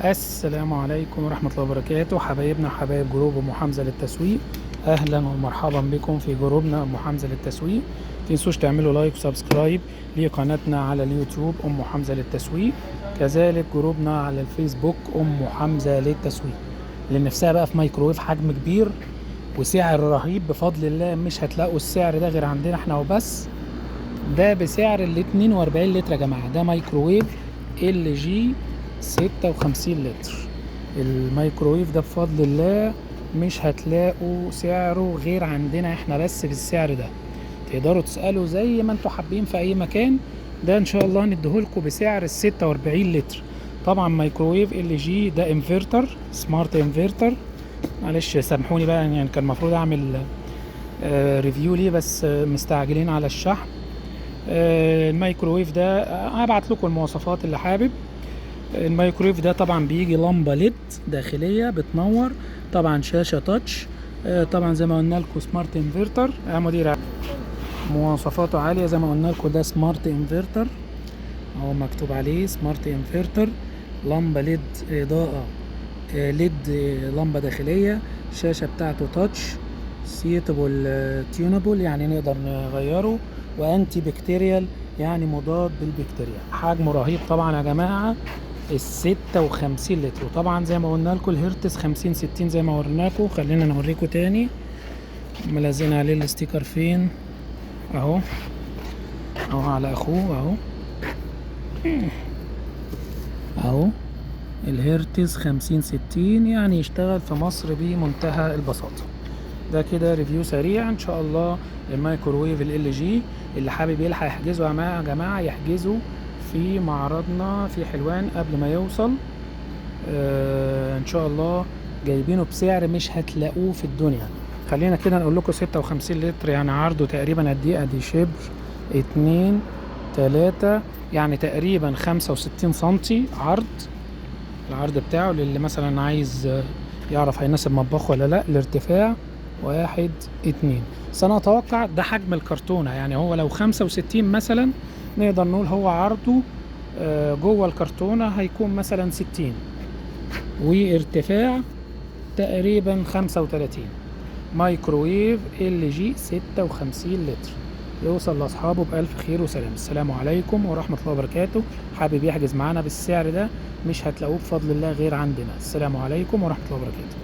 السلام عليكم ورحمة الله وبركاته. حبايبنا حبايب جروب أم حمزة للتسويق، أهلا ومرحبا بكم في جروبنا أم حمزة للتسويق. متنسوش تعملوا like و subscribe لقناتنا على اليوتيوب أم حمزة للتسويق، كذلك جروبنا على الفيسبوك أم حمزة للتسويق. اللي نفسها بقى في مايكرويف حجم كبير وسعر رهيب بفضل الله، مش هتلاقوا السعر ده غير عندنا احنا وبس. ده بسعر ال 42 لتر يا جماعة. ده مايكرويف LG 56 لتر. الميكروويف ده بفضل الله مش هتلاقوا سعره غير عندنا احنا بس بالسعر ده. تقدروا تسألوا زي ما انتوا حابين في اي مكان. ده ان شاء الله نديهولكوا بسعر ال 46 لتر. طبعا مايكروويف LG ده inverter، smart inverter. معلش سامحوني بقى، يعني كان المفروض اعمل review ليه، بس مستعجلين على الشحن. الميكروويف ده هبعت لكم المواصفات اللي حابب. الميكرويف ده طبعا بيجي لمبة LED داخلية بتنور، طبعا شاشة touch، طبعا زي ما قلنا لكم smart inverter. يا مدير مواصفاته عالية زي ما قلنا لكم. ده smart inverter اهو مكتوب عليه smart inverter، لمبة LED، اضاءه LED، لمبة داخلية، الشاشة بتاعته touch، settable tunable يعني نقدر نغيره، و anti bacterial يعني مضاد للبكتيريا. حجمه رهيب طبعا يا جماعة ال 56 لتر. وطبعا زي ما قلنا لكم الهرتز 50 60 زي ما وريناكم. خلينا نوريكم تاني، ملزقين عليه ال sticker فين؟ اهو اهو على اخوه اهو اهو الهرتز 50 60، يعني يشتغل في مصر بمنتهى البساطة. ده كده review سريع ان شاء الله للمايكروويف LG. اللي حابب يلحق يحجزه يا جماعة يحجزه في معرضنا في حلوان قبل ما يوصل. ان شاء الله جايبينه بسعر مش هتلاقوه في الدنيا. خلينا كده نقول لكم 56 لتر يعني عرضه تقريبا قد ايه؟ ادي شبر 2 3، يعني تقريبا 65 سنتي عرض. العرض بتاعه للي مثلا عايز يعرف هيناسب مطبخه ولا لا. الارتفاع 1 2، بس انا اتوقع ده حجم الكرتونة، يعني هو لو 65 مثلا نقدر نقول هو عرضه جوه الكرتونة هيكون مثلا 60، وارتفاع تقريبا 35. مايكروويف LG 56 لتر يوصل لاصحابه بألف خير وسلام. السلام عليكم ورحمة الله وبركاته. حابب يحجز معانا بالسعر ده مش هتلاقوه بفضل الله غير عندنا. السلام عليكم ورحمة الله وبركاته.